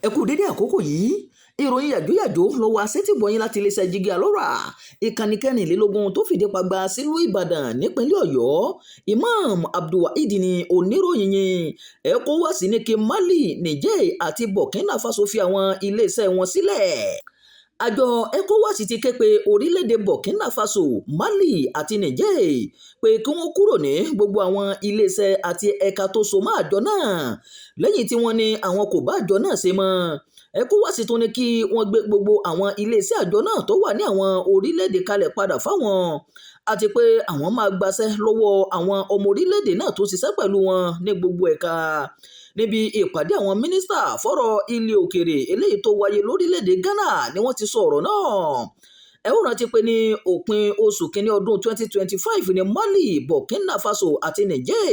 Ẹ kú dédé àkókò yìí. Ìròyìn yàjóyàjó ló wá sétìgbọ̀yìn láti iléeṣẹ́ Jígí Alọ́ra, ìkànnì 24 tó fìdí pagba sílùú Ìbàdàn nípínlẹ̀ Ọ̀yọ́. Imam Abdulwaheed ní oníròyìn yìí. ECOWAS ní kí Mali, Niger àti Burkina Faso fi àwọn iléeṣẹ́ wọn sílẹ̀. Àjọ ECOWAS ti ké pe orílẹ̀-èdè Burkina Faso, Mali àti Niger pé kí wọ́n kúrò ní gbogbo àwọn iléeṣẹ́ àti ẹ̀ka tó so mọ́ àjọ náà lẹ́yìn tí wọ́n ní àwọn kò bá àjọ náà ṣe mọ́. ECOWAS tún ní kí wọ́n gbé gbogbo àwọn iléeṣẹ́ àjọ náà tó wà ní àwọn orílẹ̀-èdè kalẹ̀ padà fáwọn, àti pé àwọn máa gbaṣẹ́ lọ́wọ́ àwọn ọmọ orílẹ̀-èdè náà tó ṣiṣẹ́ pẹ̀lú wọn ní gbogbo ẹ̀ka. Níbi ìpàdé àwọn mínísítà fọ́rọ̀ ilẹ̀ òkèèrè eléyìí tó wáyé lórílẹ̀-èdè Ghana ni wọ́n ti sọ ọ̀rọ̀ náà. Ẹ ó rántí pé ní òpin oṣù kínní ọdún 2025 ní Mali, Burkina Faso àti Niger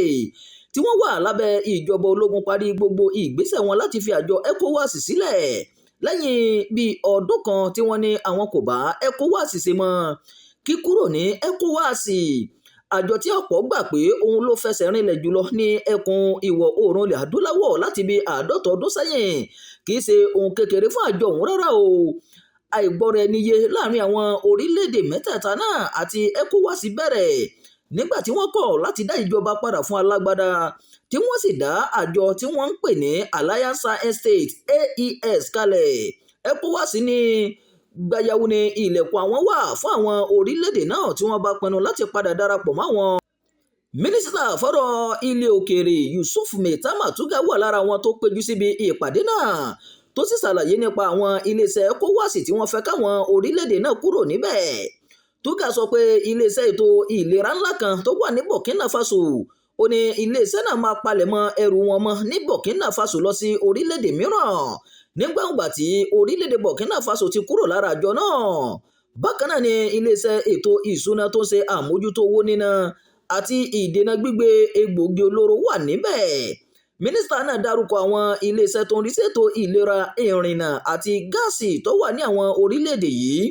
tí wọ́n wà lábẹ́ ìjọba ológun parí gbogbo ìgbésẹ̀ wọn láti fi àjọ ECOWAS sílẹ̀ lẹ́yìn bíi ọdún kan tí wọ́n ní àwọn kò bá ECOWAS ṣe mọ́. Kíkúrò ní ECOWAS, àjọ tí ọ̀pọ̀ gbà pé òun ló fẹsẹ̀ rinlẹ̀ jùlọ ní ẹkùn ìwọ̀ oòrùn ilẹ̀ adúláwọ̀ láti bí 50 ọdún sẹ́yìn, kì í ṣe ohun kékeré fún àjọ òun rárá o. Àìgbọ́ra-ẹni-yé láàrin àwọn orílẹ̀-èdè mẹ́tẹ̀ẹ̀ta náà àti ECOWAS bẹ̀rẹ̀ nígbà tí wọ́n kọ̀ láti dá ìjọba padà fún alágbádá, tí wọ́n sì dá àjọ tí wọ́n ń pè ní Alliance Sahel State (AES) kalẹ̀. ECOWAS ní gbayawu ní ilẹ̀kùn àwọn wà fún àwọn orílẹ̀-èdè náà tí wọ́n bá pinnu láti padà darapọ̀ mọ́ àwọn. Mínísítà fọ́rọ̀ ilẹ̀ òkèèrè Yusuf Maitama Tuggar wà lára àwọn tó péjú síbi ìpàdé náà, tó sì ṣàlàyé nípa àwọn iléeṣẹ́ ECOWAS tí wọ́n fẹ́ káwọn orílẹ̀-èdè náà kúrò níbẹ̀. Tuggar sọ pé iléeṣẹ́ ètò ìlera ńlá kan tó wà ní Burkina Faso, ó ní iléeṣẹ́ náà máa palẹ̀mọ́ ẹrù wọn mọ́ ní Burkina Faso lọ sí orílẹ̀-èdè mìíràn nígbàgbà tí orílẹ̀-èdè Burkina Faso ti kúrò lára àjọ náà. Bákan náà ni iléeṣẹ́ ètò ìṣúná tó ń ṣe àmójútó owó níná àti ìdènà gbígbé egbòogi olóró wà níbẹ̀. Mínísítà náà dárúkọ àwọn iléeṣẹ́ tó ń rí sí ètò ìlera, ìrìnnà àti gáàsì tó wà ní àwọn orílẹ̀-èdè yìí,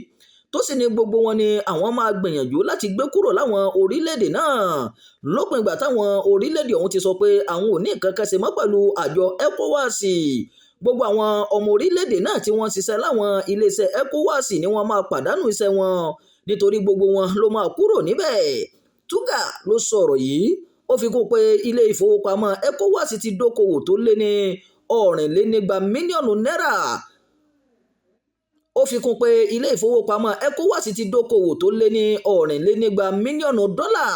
tó sì ní gbogbo wọn ni àwọn máa gbìyànjú láti gbé kúrò láwọn orílẹ̀-èdè náà lópin ìgbà táwọn orílẹ̀-èdè ọ̀hún ti sọ pé àwọn ò ní nǹkan kan ṣe mọ́ pẹ̀lú àjọ ECOWAS. Gbogbo àwọn ọmọ orílẹ̀-èdè náà tí wọ́n ń ṣiṣẹ́ láwọn iléeṣẹ́ ECOWAS ni wọ́n máa pàdánù iṣẹ́ wọn nítorí gbogbo wọn ló máa kúrò níbẹ̀. Tuggar ló sọ̀rọ̀ yìí. Ó fi kún pé ilé ìfowópamọ́ ECOWAS ti dókòwò tó lé ní 225 mílíọ̀nù náírà. Ó fi kún pé ilé ìfowópamọ́ ECOWAS ti dókòwò tó lé ní 225 mílíọ̀nù dọ́là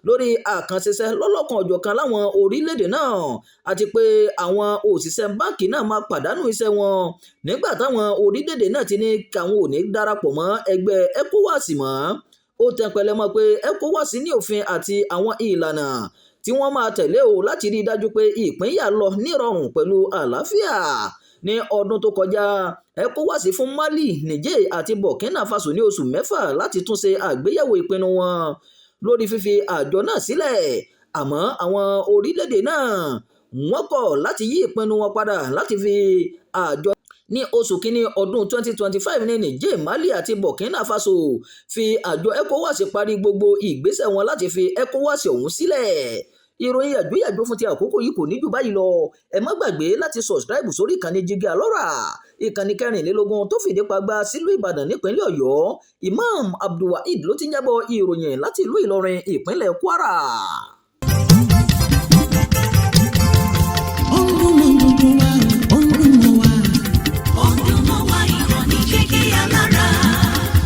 lórí àkànṣeṣẹ́ lọ́lọ́kan-ò-jọ̀kan láwọn orílẹ̀-èdè náà, àti pé àwọn òṣìṣẹ́ báǹkì náà máa pàdánù iṣẹ́ wọn nígbà táwọn orílẹ̀-èdè náà ti ní káwọn ò ní darapọ̀ mọ́ ẹgbẹ́ ECOWAS mọ́. Ó tẹpẹlẹ mọ́ pé ECOWAS ní òfin àti àwọn ìlànà tí wọ́n máa tẹ̀lé o láti rí i dájú pé ìpínyà lọ nírọ̀rùn pẹ̀lú àlàáfíà. Ní ọdún tó kọjá, ECOWAS fún Mali, Niger àti Burkina Faso ní oṣù 6 láti tún ṣe àgbéyẹ̀wò ìpinnu wọn lórí fífi àjọ náà sílẹ̀, àmọ́ àwọn orílẹ̀-èdè náà wọ́n kọ̀ láti yí ìpinnu wọn padà láti fi àjọ. Ní oṣù kínní ọdún 2025 ní Niger, Mali àti Burkina Faso fi àjọ ECOWAS parí gbogbo ìgbésẹ̀ wọn láti fi ECOWAS ọ̀hún sílẹ̀. Ìròyìn yàjóyàjó fún ti àkókò yìí kò ní jù báyìí lọ. Ẹ má gbàgbé láti subscribe sórí ìkànnì Jígí Alọ́ra, ìkànnì 24 tó fìdí pagbá sílùú Ìbàdàn nípínlẹ̀ Ọ̀yọ́. Imam Abdulwaheed ló ti ń jábọ̀ ìròyìn láti ìlú Ìlọrin, ìpínlẹ̀ Kwara. Ó ń dún mọ́ gbogbo wa, ó ń dún mọ́ wa. Ó ń dún mọ́ wa, ìkànnì Jígí Alára.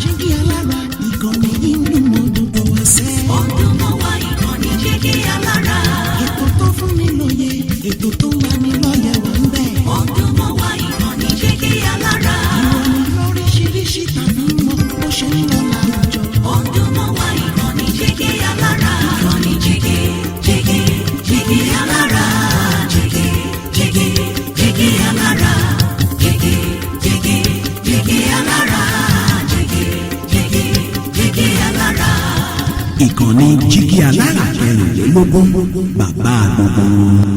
Jígí Alára, ìkànnì yìí ń dún mọ́ gbogbo wa sẹ́. Ó ń dún mọ́ wa, ìkànnì Jígí Alára. Ètò tó fún ni lóye, ètò tó ń lani lọ́yẹ̀ wà ń bẹ̀. Ó ń dún mọ́ wa, ìkànnì Jígí Alára. Ìròyìn lóríṣiríṣi tàbí mọ́ bó ṣe ń lọ láwùjọ. Ó ń dún mọ́ wa, ìkànnì Jígí Alára. Ìkànnì Jígí, Jígí, Jígí Alára. Jígí, Jígí, Jígí Alára. Jígí, Jígí, Jígí Alára. Jígí, Jígí, Jígí Alára. Ìkànnì Jígí Alára 24, bàbá gbogbo wọn.